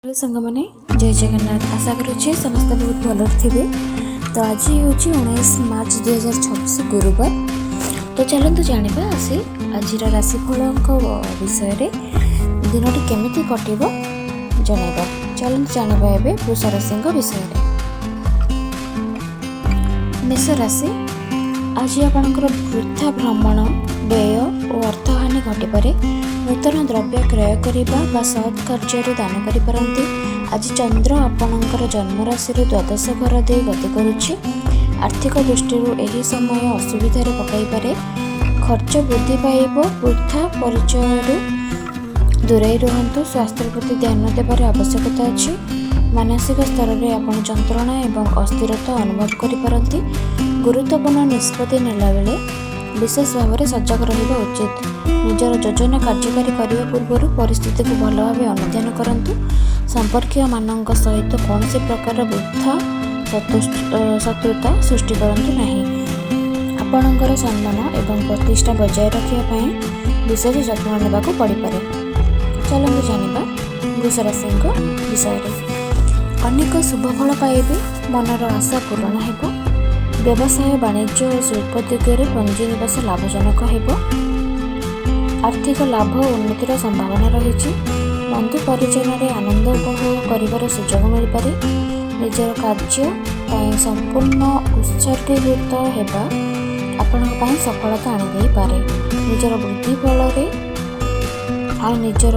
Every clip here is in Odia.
ହ୍ୟାଲୋ ସାଙ୍ଗମାନେ, ଜୟ ଜଗନ୍ନାଥ। ଆଶା କରୁଛି ସମସ୍ତେ ବହୁତ ଭଲରେ ଥିବେ। ତ ଆଜି ହେଉଛି 19 ମାର୍ଚ୍ଚ 2026, ଗୁରୁବାର। ତ ଚାଲନ୍ତୁ ଜାଣିବା ଆସି ଆଜିର ରାଶିଫଳଙ୍କ ବିଷୟରେ, ଦିନଟି କେମିତି କଟିବ ଜଣାଇବା। ଚାଲନ୍ତୁ ଜାଣିବା ଏବେ ବୃଷ ରାଶିଙ୍କ ବିଷୟରେ। ମେଷ ରାଶି, ଆଜି ଆପଣଙ୍କର ବୃଥା ଭ୍ରମଣ, ବ୍ୟୟ ଓ ଅର୍ଥହାନି ଘଟିପାରେ। ନୂତନ ଦ୍ରବ୍ୟ କ୍ରୟ କରିବା ବା ସତ୍ କାର୍ଯ୍ୟରେ ଦାନ କରିପାରନ୍ତି। ଆଜି ଚନ୍ଦ୍ର ଆପଣଙ୍କର ଜନ୍ମରାଶିରୁ ଦ୍ୱାଦଶ ଘର ଦେଇ ଗତି କରୁଛି। ଆର୍ଥିକ ଦୃଷ୍ଟିରୁ ଏହି ସମୟ ଅସୁବିଧାରେ ପକାଇପାରେ। ଖର୍ଚ୍ଚ ବୃଦ୍ଧି ପାଇବ। ବୃଥା ପରିଚୟରୁ ଦୂରେଇ ରୁହନ୍ତୁ। ସ୍ୱାସ୍ଥ୍ୟ ପ୍ରତି ଧ୍ୟାନ ଦେବାର ଆବଶ୍ୟକତା ଅଛି। ମାନସିକ ସ୍ତରରେ ଆପଣ ଯନ୍ତ୍ରଣା ଏବଂ ଅସ୍ଥିରତା ଅନୁଭବ କରିପାରନ୍ତି। ଗୁରୁତ୍ୱପୂର୍ଣ୍ଣ ନିଷ୍ପତ୍ତି ନେଲାବେଳେ ବିଶେଷ ଭାବରେ ସଜାଗ ରହିବା ଉଚିତ। ନିଜର ଯୋଜନା କାର୍ଯ୍ୟକାରୀ କରିବା ପୂର୍ବରୁ ପରିସ୍ଥିତିକୁ ଭଲ ଭାବେ ଅନୁଧ୍ୟାନ କରନ୍ତୁ। ସମ୍ପର୍କୀୟମାନଙ୍କ ସହିତ କୌଣସି ପ୍ରକାର ବୃଥା ଶତ୍ରୁତା ସୃଷ୍ଟି କରନ୍ତୁ ନାହିଁ। ଆପଣଙ୍କର ସମ୍ମାନ ଏବଂ ପ୍ରତିଷ୍ଠା ବଜାୟ ରଖିବା ପାଇଁ ବିଶେଷ ଯତ୍ନ ନେବାକୁ ପଡ଼ିପାରେ। ଚାଲନ୍ତୁ ଜାଣିବା ବୃଷ ରାଶିଙ୍କ ବିଷୟରେ। ଅନେକ ଶୁଭ ଫଳ ପାଇବେ। ମନର ଆଶା ପୂରଣ ହେବ। ବ୍ୟବସାୟ, ବାଣିଜ୍ୟ ଓ ଶିଳ୍ପ ଦିଗରେ ପୁଞ୍ଜିନିବେଶ ଲାଭଜନକ ହେବ। ଆର୍ଥିକ ଲାଭ ଓ ଉନ୍ନତିର ସମ୍ଭାବନା ରହିଛି। ବନ୍ଧୁ ପରିଜନରେ ଆନନ୍ଦ ଉପଭୋଗ କରିବାର ସୁଯୋଗ ମିଳିପାରେ। ନିଜର କାର୍ଯ୍ୟ ପାଇଁ ସମ୍ପୂର୍ଣ୍ଣ ଉତ୍ସର୍ଗୀକୃତ ହେବା ଆପଣଙ୍କ ପାଇଁ ସଫଳତା ଆଣିଦେଇପାରେ। ନିଜର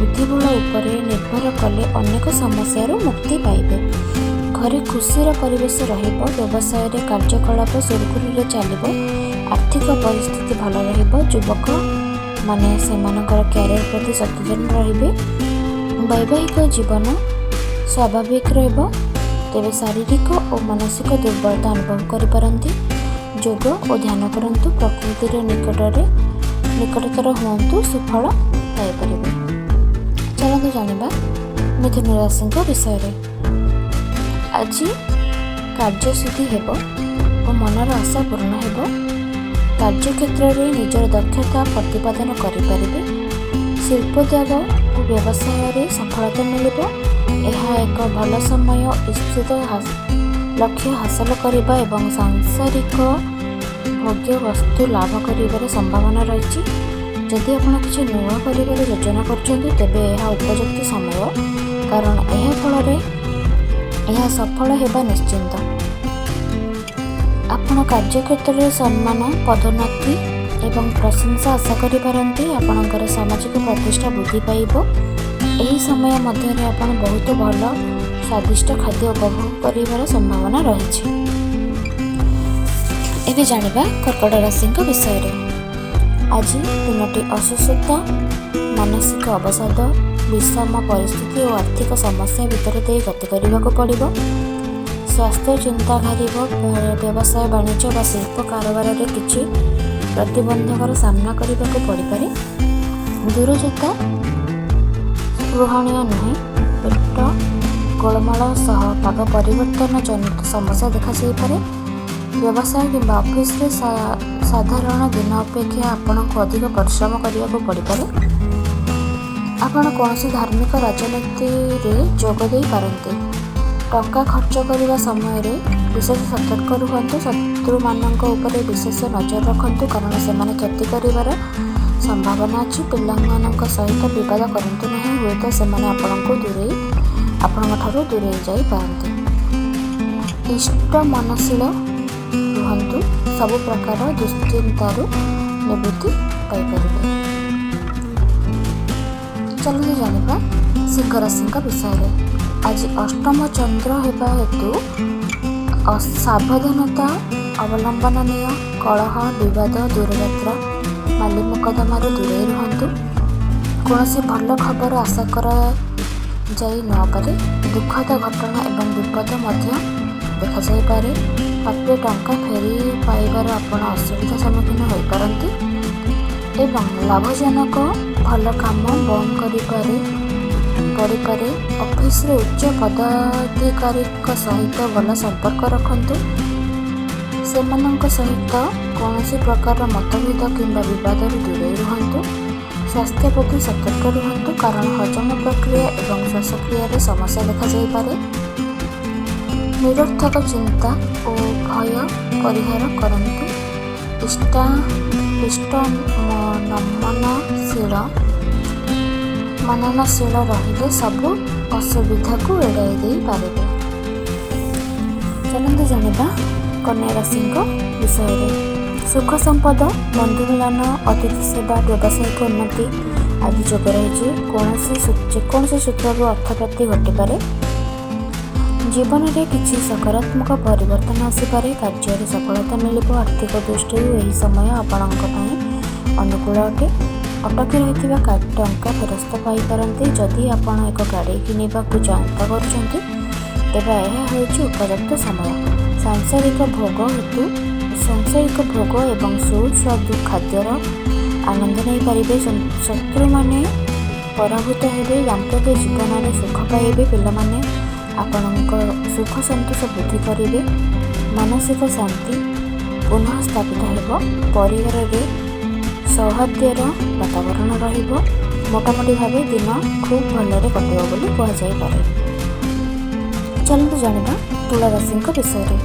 ବୁଦ୍ଧିବଳ ଉପରେ ନିର୍ଭର କଲେ ଅନେକ ସମସ୍ୟାରୁ ମୁକ୍ତି ପାଇବେ। ଘରେ ଖୁସିର ପରିବେଶ ରହିବ। ବ୍ୟବସାୟରେ କାର୍ଯ୍ୟକଳାପ ସୁରୁଖୁରୁରେ ଚାଲିବ। ଆର୍ଥିକ ପରିସ୍ଥିତି ଭଲ ରହିବ। ଯୁବକମାନେ ସେମାନଙ୍କର କ୍ୟାରିୟର ପ୍ରତି ସଚେତନ ରହିବେ। ବୈବାହିକ ଜୀବନ ସ୍ୱାଭାବିକ ରହିବ, ତେବେ ଶାରୀରିକ ଓ ମାନସିକ ଦୁର୍ବଳତା ଅନୁଭବ କରିପାରନ୍ତି। ଯୋଗ ଓ ଧ୍ୟାନ କରନ୍ତୁ। ପ୍ରକୃତିର ନିକଟତର ହୁଅନ୍ତୁ, ସୁଫଳ ପାଇପାରିବେ। ଚାଲନ୍ତୁ ଜାଣିବା ମିଥୁନ ରାଶିଙ୍କ ବିଷୟରେ। ଆଜି କାର୍ଯ୍ୟସିଦ୍ଧି ହେବ ଓ ମନର ଆଶା ପୂରଣ ହେବ। କାର୍ଯ୍ୟକ୍ଷେତ୍ରରେ ନିଜର ଦକ୍ଷତା ପ୍ରତିପାଦନ କରିପାରିବେ। ଶିଳ୍ପୋଦ୍ୟୋଗ ଓ ବ୍ୟବସାୟରେ ସଫଳତା ମିଳିବ। ଏହା ଏକ ଭଲ ସମୟ। ଇପ୍ସିତ ଲକ୍ଷ୍ୟ ହାସଲ କରିବା ଏବଂ ସାଂସାରିକ ଭୋଗ୍ୟ ବସ୍ତୁ ଲାଭ କରିବାର ସମ୍ଭାବନା ରହିଛି। ଯଦି ଆପଣ କିଛି ନୂଆ କରିବାର ଯୋଜନା କରୁଛନ୍ତି, ତେବେ ଏହା ଉପଯୁକ୍ତ ସମୟ, କାରଣ ଏହା ଫଳରେ ଏହା ସଫଳ ହେବା ନିଶ୍ଚିନ୍ତ। ଆପଣ କାର୍ଯ୍ୟକ୍ଷେତ୍ରରେ ସମ୍ମାନ, ପଦୋନ୍ନତି ଏବଂ ପ୍ରଶଂସା ଆଶା କରିପାରନ୍ତି। ଆପଣଙ୍କର ସାମାଜିକ ପ୍ରତିଷ୍ଠା ବୃଦ୍ଧି ପାଇବ। ଏହି ସମୟ ମଧ୍ୟରେ ଆପଣ ବହୁତ ଭଲ ସ୍ୱାଦିଷ୍ଟ ଖାଦ୍ୟ ଉପଭୋଗ କରିବାର ସମ୍ଭାବନା ରହିଛି। ଏବେ ଜାଣିବା କର୍କଟ ରାଶିଙ୍କ ବିଷୟରେ। ଆଜି ଦିନଟି ଅସୁସ୍ଥତା, ମାନସିକ ଅବସାଦ, ବିଷମ ପରିସ୍ଥିତି ଓ ଆର୍ଥିକ ସମସ୍ୟା ଭିତରେ ଦେଇ ଗତି କରିବାକୁ ପଡ଼ିବ। ସ୍ୱାସ୍ଥ୍ୟ ଚିନ୍ତା ଘାରିବ। ବ୍ୟବସାୟ, ବାଣିଜ୍ୟ ବା ଶିଳ୍ପ କାରବାରରେ କିଛି ପ୍ରତିବନ୍ଧକର ସାମ୍ନା କରିବାକୁ ପଡ଼ିପାରେ। ଦୂରଯାତ୍ରା ସ୍ପୃହଣୀୟ ନୁହେଁ। ପେଟ ଗୋଳମାଳ ସହ ପାଗ ପରିବର୍ତ୍ତନ ଜନିତ ସମସ୍ୟା ଦେଖାଯାଇପାରେ। ବ୍ୟବସାୟ କିମ୍ବା ଅଫିସରେ ସାଧାରଣ ଦିନ ଅପେକ୍ଷା ଆପଣଙ୍କୁ ଅଧିକ ପରିଶ୍ରମ କରିବାକୁ ପଡ଼ିପାରେ। ଆପଣ କୌଣସି ଧାର୍ମିକ ରାଜନୀତିରେ ଯୋଗ ଦେଇପାରନ୍ତି। ଟଙ୍କା ଖର୍ଚ୍ଚ କରିବା ସମୟରେ ବିଶେଷ ସତର୍କ ରୁହନ୍ତୁ। ଶତ୍ରୁମାନଙ୍କ ଉପରେ ବିଶେଷ ନଜର ରଖନ୍ତୁ, କାରଣ ସେମାନେ କ୍ଷତି କରିବାର ସମ୍ଭାବନା ଅଛି। ପିଲାମାନଙ୍କ ସହିତ ବିବାଦ କରନ୍ତୁ ନାହିଁ, ହୁଏତ ସେମାନେ ଆପଣଙ୍କ ଠାରୁ ଦୂରେଇ ଯାଇପାରନ୍ତି। ଇଷ୍ଟ ମନଶୀଳ ରୁହନ୍ତୁ, ସବୁ ପ୍ରକାର ଦୁଶ୍ଚିନ୍ତାରୁ ନିବୃତ୍ତି ପାଇପାରିବେ। ଚାଲନ୍ତୁ ଜାଣିବା ସିଂହ ରାଶିଙ୍କ ବିଷୟରେ। ଆଜି ଅଷ୍ଟମ ଚନ୍ଦ୍ର ହେବା ହେତୁ ସାବଧାନତା ଅବଲମ୍ବନୀୟ। କଳହ, ବିବାଦ, ଦୂରଯାତ୍ରା, ମାଲି ମୋକଦ୍ଦମାରୁ ଦୂରେଇ ରୁହନ୍ତୁ। କୌଣସି ଭଲ ଖବର ଆଶା କରାଯାଇ ନପାରେ। ଦୁଃଖଦ ଘଟଣା ଏବଂ ବିପଦ ମଧ୍ୟ ଦେଖାଯାଇପାରେ। ପ୍ରାପ୍ୟ ଟଙ୍କା ଫେରି ପାଇବାର ଆପଣ ଅସୁବିଧା ସମ୍ମୁଖୀନ ହୋଇପାରନ୍ତି ଏବଂ ଲାଭଜନକ ଭଲ କାମ ବନ୍ଦ ପଡ଼ିପାରେ। ଅଫିସରେ ଉଚ୍ଚ ପଦାଧିକାରୀଙ୍କ ସହିତ ଭଲ ସମ୍ପର୍କ ରଖନ୍ତୁ। ସେମାନଙ୍କ ସହିତ କୌଣସି ପ୍ରକାର ମତଭେଦ କିମ୍ବା ବିବାଦରୁ ଦୂରେଇ ରୁହନ୍ତୁ। ସ୍ୱାସ୍ଥ୍ୟ ପ୍ରତି ସତର୍କ ରୁହନ୍ତୁ, କାରଣ ହଜମ ପ୍ରକ୍ରିୟା ଏବଂ ଶ୍ୱାସକ୍ରିୟାରେ ସମସ୍ୟା ଦେଖାଯାଇପାରେ। ନିରର୍ଥକ ଚିନ୍ତା ଓ ଭୟ ପରିହାର କରନ୍ତୁ। ଇଷ୍ଟ ନମନଶୀଳ ମନନଶୀଳ ରହିଲେ ସବୁ ଅସୁବିଧାକୁ ଏଡ଼ାଇ ଦେଇପାରିବେ। ଚାଲନ୍ତୁ ଜାଣିବା କନ୍ୟା ରାଶିଙ୍କ ବିଷୟରେ। ସୁଖ ସମ୍ପଦ, ବନ୍ଧୁ ମିଳନ, ଅତିଥି ସେବା, ବ୍ୟବସାୟିକ ଉନ୍ନତି ଆଦି ଯୋଗ ରହିଛି। ଯେକୌଣସି ସୂତ୍ରରୁ ଅର୍ଥପ୍ରାପ୍ତି ଘଟିପାରେ। ଜୀବନରେ କିଛି ସକାରାତ୍ମକ ପରିବର୍ତ୍ତନ ଆସିପାରେ। କାର୍ଯ୍ୟରେ ସଫଳତା ମିଳିବ। ଆର୍ଥିକ ଦୃଷ୍ଟିରୁ ଏହି ସମୟ ଆପଣଙ୍କ ପାଇଁ ଅନୁକୂଳ ଅଟେ। ଅଟକି ରହିଥିବା ଟଙ୍କା ଫେରସ୍ତ ପାଇପାରନ୍ତି। ଯଦି ଆପଣ ଏକ ଗାଡ଼ି କିଣିବାକୁ ଚିନ୍ତା କରୁଛନ୍ତି, ତେବେ ଏହା ହେଉଛି ଉପଯୁକ୍ତ ସମୟ। ସାଂସାରିକ ଭୋଗ ଏବଂ ସୁସ୍ୱାଦୁ ଖାଦ୍ୟର ଆନନ୍ଦ ନେଇପାରିବେ। ଶତ୍ରୁମାନେ ପରାଭୂତ ହେବେ। ଦାମ୍ପତ୍ୟ ଜୀବନରେ ସୁଖ ପାଇବେ। ପିଲାମାନେ ଆପଣଙ୍କ ସୁଖ ସନ୍ତୋଷ ବୃଦ୍ଧି କରିବେ। ମାନସିକ ଶାନ୍ତି ପୁନଃ ସ୍ଥାପିତ ହେବ। ପରିବାରରେ ସୌହାର୍ଦ୍ଦ୍ୟର ବାତାବରଣ ରହିବ। ମୋଟାମୋଟି ଭାବେ ଦିନ ଖୁବ୍ ଭଲରେ କଟିବ ବୋଲି କୁହାଯାଇପାରେ। ଚାଲନ୍ତୁ ଜାଣିବା ତୁଳା ରାଶିଙ୍କ ବିଷୟରେ।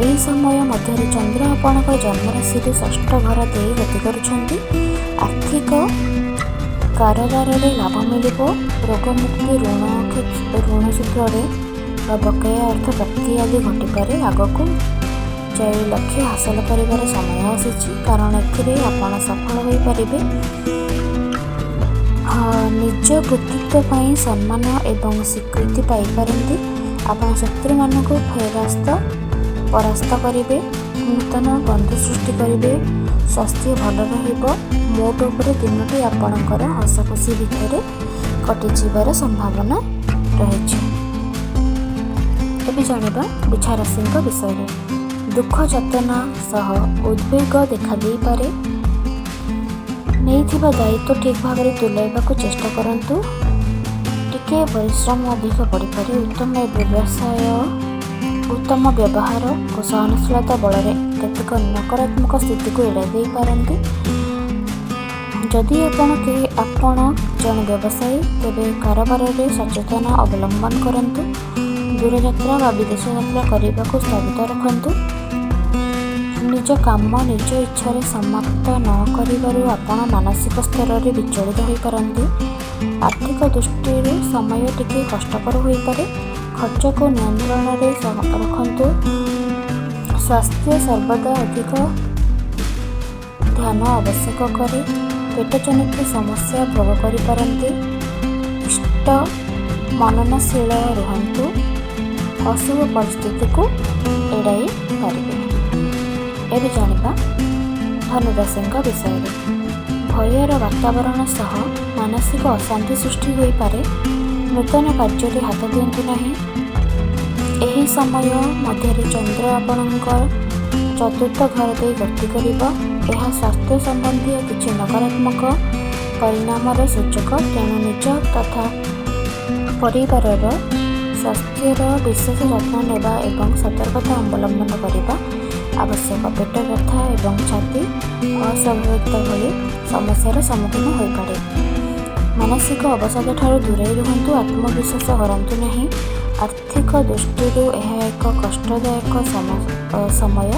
ଏହି ସମୟ ମଧ୍ୟରେ ଚନ୍ଦ୍ର ଆପଣଙ୍କ ଜନ୍ମରାଶିରୁ ଷଷ୍ଠ ଘର ଦେଇ ଗତି କରୁଛନ୍ତି। ଆର୍ଥିକ କାରବାରରେ ଲାଭ ମିଳିବ। ରୋଗମୁକ୍ତି, ଋଣ ସୂତ୍ରରେ ବା ବକେୟା ଅର୍ଥ ପ୍ରାପ୍ତି ଆଦି ଘଟିପାରେ। ଆଗକୁ ଯାଇ ଲକ୍ଷ୍ୟ ହାସଲ କରିବାର ସମୟ ଆସିଛି, କାରଣ ଏଥିରେ ଆପଣ ସଫଳ ହୋଇପାରିବେ। ନିଜ କୃତିତ୍ୱ ପାଇଁ ସମ୍ମାନ ଏବଂ ସ୍ୱୀକୃତି ପାଇପାରନ୍ତି। ଆପଣ ଶତ୍ରୁମାନଙ୍କୁ ପରାସ୍ତ କରିବେ। ନୂତନ ବନ୍ଧୁ ସୃଷ୍ଟି କରିବେ। ସ୍ୱାସ୍ଥ୍ୟ ଭଲ ରହିବ। ମୋଟ ଉପରେ ଦିନଟି ଆପଣଙ୍କର ହସ ଖୁସି ଭିତରେ କଟିଯିବାର ସମ୍ଭାବନା ରହିଛି। ଏବେ ଜାଣିବା ବିଛା ରାଶିଙ୍କ ବିଷୟରେ। ଦୁଃଖ ଯାତନା ସହ ଉଦ୍ବେଗ ଦେଖାଦେଇପାରେ। ନେଇଥିବା ଦାୟିତ୍ୱ ଠିକ୍ ଭାବରେ ତୁଲାଇବାକୁ ଚେଷ୍ଟା କରନ୍ତୁ। ଟିକିଏ ପରିଶ୍ରମ ଅଧିକ ପଡ଼ିପାରେ। ଉତ୍ତମ ବ୍ୟବହାର ଓ ସହନଶୀଳତା ବଳରେ କେତେକ ନକାରାତ୍ମକ ସ୍ଥିତିକୁ ଏଡ଼ାଇ ଦେଇପାରନ୍ତି। ଯଦି ଆପଣ ଜଣେ ବ୍ୟବସାୟୀ, ତେବେ କାରବାରରେ ସଚେତନ ଅବଲମ୍ବନ କରନ୍ତୁ। ଦୂରଯାତ୍ରା ବା ବିଦେଶ ଯାତ୍ରା କରିବାକୁ ସ୍ଥଗିତ ରଖନ୍ତୁ। ନିଜ କାମ ନିଜ ଇଚ୍ଛାରେ ସମାପ୍ତ ନ କରିବାରୁ ଆପଣ ମାନସିକ ସ୍ତରରେ ବିଚଳିତ ହୋଇପାରନ୍ତି। ଆର୍ଥିକ ଦୃଷ୍ଟିରୁ ସମୟ ଟିକିଏ କଷ୍ଟକର ହୋଇପାରେ। ଖର୍ଚ୍ଚକୁ ନିୟନ୍ତ୍ରଣରେ ରଖନ୍ତୁ। ସ୍ୱାସ୍ଥ୍ୟ ସର୍ବଦା ଅଧିକ ଧ୍ୟାନ ଆବଶ୍ୟକ କରେ। ପେଟଜନିତ ସମସ୍ୟା ଭୋଗ କରିପାରନ୍ତି। ଇଷ୍ଟ ମନନଶୀଳ ରୁହନ୍ତୁ, ଅଶୁଭ ପରିସ୍ଥିତିକୁ ଏଡ଼ାଇ ପାରିବେ। ଏବେ ଜାଣିବା ଧନୁରାଶିଙ୍କ ବିଷୟରେ। ଭୟର ବାତାବରଣ ସହ ମାନସିକ ଅଶାନ୍ତି ସୃଷ୍ଟି ହୋଇପାରେ। ନୂତନ କାର୍ଯ୍ୟରେ ହାତ ଦିଅନ୍ତୁ ନାହିଁ। ଏହି ସମୟ ମଧ୍ୟରେ ଚନ୍ଦ୍ର ଆପଣଙ୍କ ଚତୁର୍ଥ ଘର ଦେଇ ଗତି କରିବ। ଏହା ସ୍ୱାସ୍ଥ୍ୟ ସମ୍ବନ୍ଧୀୟ କିଛି ନକାରାତ୍ମକ ପରିଣାମର ସୂଚକ। ତେଣୁ ନିଜ ତଥା ପରିବାରର ସ୍ୱାସ୍ଥ୍ୟର ବିଶେଷ ଯତ୍ନ ନେବା ଏବଂ ସତର୍କତା ଅବଲମ୍ବନ କରିବା ଆବଶ୍ୟକ। ପେଟ ବ୍ୟଥା ଏବଂ ଛାତି ଅସ୍ୱାଭାବିକତା ଭଳି ସମସ୍ୟାର ସମ୍ମୁଖୀନ ହୋଇପାରେ। ମାନସିକ ଅବସାଦ ଠାରୁ ଦୂରେଇ ରୁହନ୍ତୁ। ଆତ୍ମବିଶ୍ୱାସ ହରାନ୍ତୁ ନାହିଁ। ଆର୍ଥିକ ଦୃଷ୍ଟିରୁ ଏହା ଏକ କଷ୍ଟଦାୟକ ସମୟ।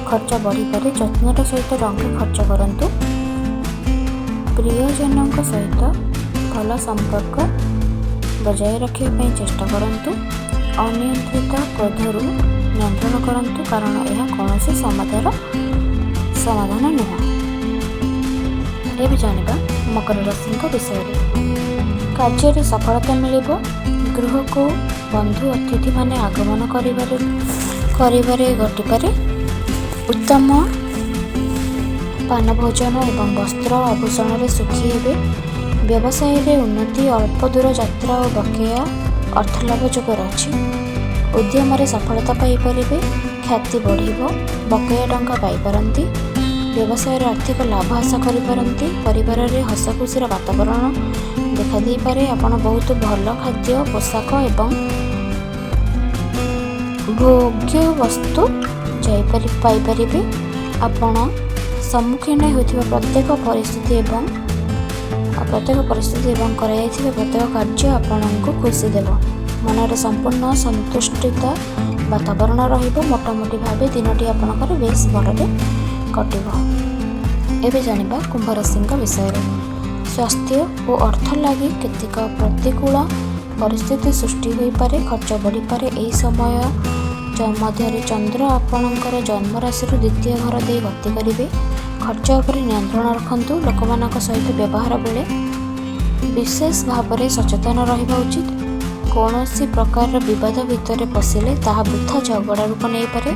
ଖର୍ଚ୍ଚ ବଢ଼ିପାରେ। ଯତ୍ନର ସହିତ ଟଙ୍କା ଖର୍ଚ୍ଚ କରନ୍ତୁ। ପ୍ରିୟଜନଙ୍କ ସହିତ ଭଲ ସମ୍ପର୍କ ବଜାୟ ରଖିବା ପାଇଁ ଚେଷ୍ଟା କରନ୍ତୁ। ଅନିୟନ୍ତ୍ରିତ କ୍ରୋଧରୁ ନିୟନ୍ତ୍ରଣ କରନ୍ତୁ, କାରଣ ଏହା କୌଣସି ସମାଧାନ ନୁହେଁ। ଏବେ ଜାଣିବା ମକର ରାଶିଙ୍କ ବିଷୟରେ। କାର୍ଯ୍ୟରେ ସଫଳତା ମିଳିବ। ଗୃହକୁ ବନ୍ଧୁ ଅତିଥିମାନେ ଆଗମନ କରିବାରେ ଘଟିପାରେ। ଉତ୍ତମ ପାନ ଭୋଜନ ଏବଂ ବସ୍ତ୍ର ଆଭୂଷଣରେ ସୁଖୀ ହେବେ। ବ୍ୟବସାୟରେ ଉନ୍ନତି, ଅଳ୍ପ ଦୂର ଯାତ୍ରା ଓ ବକେୟା ଅର୍ଥଲାଭ ଯୋଗ ରହିଛି। ଉଦ୍ୟମରେ ସଫଳତା ପାଇପାରିବେ। ଖ୍ୟାତି ବଢ଼ିବ। ବକେୟା ଟଙ୍କା ପାଇପାରନ୍ତି। ବ୍ୟବସାୟରେ ଆର୍ଥିକ ଲାଭ ଆଶା କରିପାରନ୍ତି। ପରିବାରରେ ହସଖୁସିର ବାତାବରଣ ଦେଖାଦେଇପାରେ। ଆପଣ ବହୁତ ଭଲ ଖାଦ୍ୟ, ପୋଷାକ ଏବଂ ଭୋଗ୍ୟ ବସ୍ତୁ ପାଇପାରିବେ। ଆପଣ ସମ୍ମୁଖୀନ ହେଉଥିବା ପ୍ରତ୍ୟେକ ପରିସ୍ଥିତି ଏବଂ ପ୍ରତ୍ୟେକ ପରିସ୍ଥିତି ଏବଂ କରାଯାଇଥିବା ପ୍ରତ୍ୟେକ କାର୍ଯ୍ୟ ଆପଣଙ୍କୁ ଖୁସି ଦେବ। ମନରେ ସମ୍ପୂର୍ଣ୍ଣ ସନ୍ତୁଷ୍ଟିତା ବାତାବରଣ ରହିବ। ମୋଟାମୋଟି ଭାବେ ଦିନଟି ଆପଣଙ୍କର ବେଶ ଭଲରେ କଟିବ। ଏବେ ଜାଣିବା କୁମ୍ଭ ରାଶିଙ୍କ ବିଷୟରେ। ସ୍ୱାସ୍ଥ୍ୟ ଓ ଅର୍ଥ ଲାଗି କେତେକ ପ୍ରତିକୂଳ ପରିସ୍ଥିତି ସୃଷ୍ଟି ହୋଇପାରେ। ଖର୍ଚ୍ଚ ବଢ଼ିପାରେ। ଏହି ସମୟ ମଧ୍ୟରେ ଚନ୍ଦ୍ର ଆପଣଙ୍କର ଜନ୍ମ ରାଶିରୁ ଦ୍ୱିତୀୟ ଘର ଦେଇ ଗତି କରିବେ। ଖର୍ଚ୍ଚ ଉପରେ ନିୟନ୍ତ୍ରଣ ରଖନ୍ତୁ। ଲୋକମାନଙ୍କ ସହିତ ବ୍ୟବହାର ବେଳେ ବିଶେଷ ଭାବରେ ସଚେତନ ରହିବା ଉଚିତ। କୌଣସି ପ୍ରକାରର ବିବାଦ ଭିତରେ ପଶିଲେ ତାହା ବୃଥା ଝଗଡ଼ା ରୂପ ନେଇପାରେ।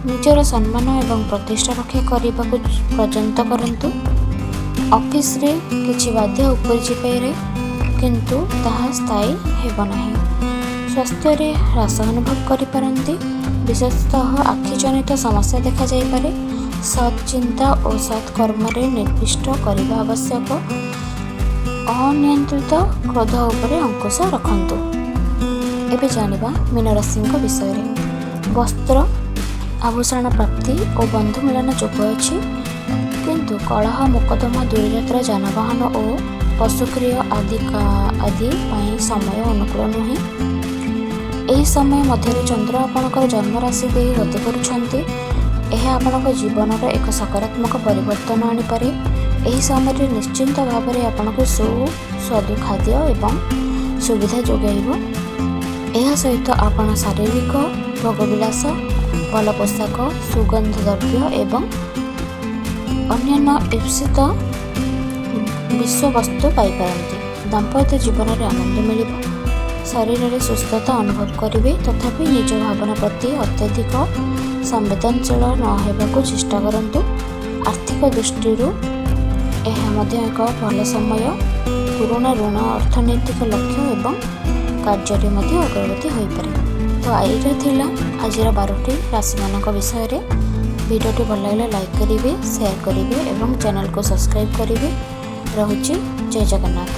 ନିଜର ସମ୍ମାନ ଏବଂ ପ୍ରତିଷ୍ଠା ରକ୍ଷା କରିବାକୁ ପ୍ରଯତ୍ନ କରନ୍ତୁ। ଅଫିସରେ କିଛି ବାଧା ଉପୁଜିପାରେ, କିନ୍ତୁ ତାହା ସ୍ଥାୟୀ ହେବ ନାହିଁ। ସ୍ୱାସ୍ଥ୍ୟରେ ହ୍ରାସ ଅନୁଭବ କରିପାରନ୍ତି। ବିଶେଷତଃ ଆଖିଜନିତ ସମସ୍ୟା ଦେଖାଯାଇପାରେ। ସତ୍ ଚିନ୍ତା ଓ ସତ୍ କର୍ମରେ ନିର୍ବିଷ୍ଟ କରିବା ଆବଶ୍ୟକ। ଅନିୟନ୍ତ୍ରିତ କ୍ରୋଧ ଉପରେ ଅଙ୍କୁଶ ରଖନ୍ତୁ। ଏବେ ଜାଣିବା ମୀନରାଶିଙ୍କ ବିଷୟରେ। ବସ୍ତ୍ର ଆଭୂଷଣ ପ୍ରାପ୍ତି ଓ ବନ୍ଧୁ ମିଳନ ଯୋଗ ଅଛି, କିନ୍ତୁ କଳହ, ମୋକଦ୍ଦମା, ଦୂରଯାତ୍ରା, ଯାନବାହନ ଓ ପଶୁକ୍ରିୟ ଆଦି ପାଇଁ ସମୟ ଅନୁକୂଳ ନୁହେଁ। ଏହି ସମୟ ମଧ୍ୟରେ ଚନ୍ଦ୍ର ଆପଣଙ୍କର ଜନ୍ମ ରାଶି ଦେଇ ଗତି କରୁଛନ୍ତି। ଏହା ଆପଣଙ୍କ ଜୀବନର ଏକ ସକାରାତ୍ମକ ପରିବର୍ତ୍ତନ ଆଣିପାରେ। ଏହି ସମୟରେ ନିଶ୍ଚିନ୍ତ ଭାବରେ ଆପଣଙ୍କୁ ସୁସ୍ୱାଦୁ ଖାଦ୍ୟ ଏବଂ ସୁବିଧା ଯୋଗାଇବ। ଏହା ସହିତ ଆପଣ ଶାରୀରିକ ଭୋଗବିଳାସ, ଭଲ ପୋଷାକ, ସୁଗନ୍ଧ ଦ୍ରବ୍ୟ ଏବଂ ଅନ୍ୟାନ୍ୟ ଈପ୍ସିତ ବିଷୟବସ୍ତୁ ପାଇପାରନ୍ତି। ଦାମ୍ପତ୍ୟ ଜୀବନରେ ଆନନ୍ଦ ମିଳିବ। ଶରୀରରେ ସୁସ୍ଥତା ଅନୁଭବ କରିବେ। ତଥାପି ନିଜ ଭାବନା ପ୍ରତି ଅତ୍ୟଧିକ ସମ୍ବେଦନଶୀଳ ନ ହେବାକୁ ଚେଷ୍ଟା କରନ୍ତୁ। ଆର୍ଥିକ ଦୃଷ୍ଟିରୁ ଏହା ମଧ୍ୟ ଏକ ଭଲ ସମୟ। ପୁରୁଣା ଋଣ, ଅର୍ଥନୈତିକ ଲକ୍ଷ୍ୟ ଏବଂ କାର୍ଯ୍ୟରେ ମଧ୍ୟ ଅଗ୍ରଗତି ହୋଇପାରେ। ତ ଏଇଟା ଥିଲା ଆଜିର 12ଟି ରାଶିମାନଙ୍କ ବିଷୟରେ। ଭିଡ଼ିଓଟି ଭଲ ଲାଗିଲେ ଲାଇକ୍ କରିବେ, ସେୟାର କରିବେ ଏବଂ ଚ୍ୟାନେଲକୁ ସବସ୍କ୍ରାଇବ୍ କରିବେ। ରହୁଛି, ଜୟ ଜଗନ୍ନାଥ।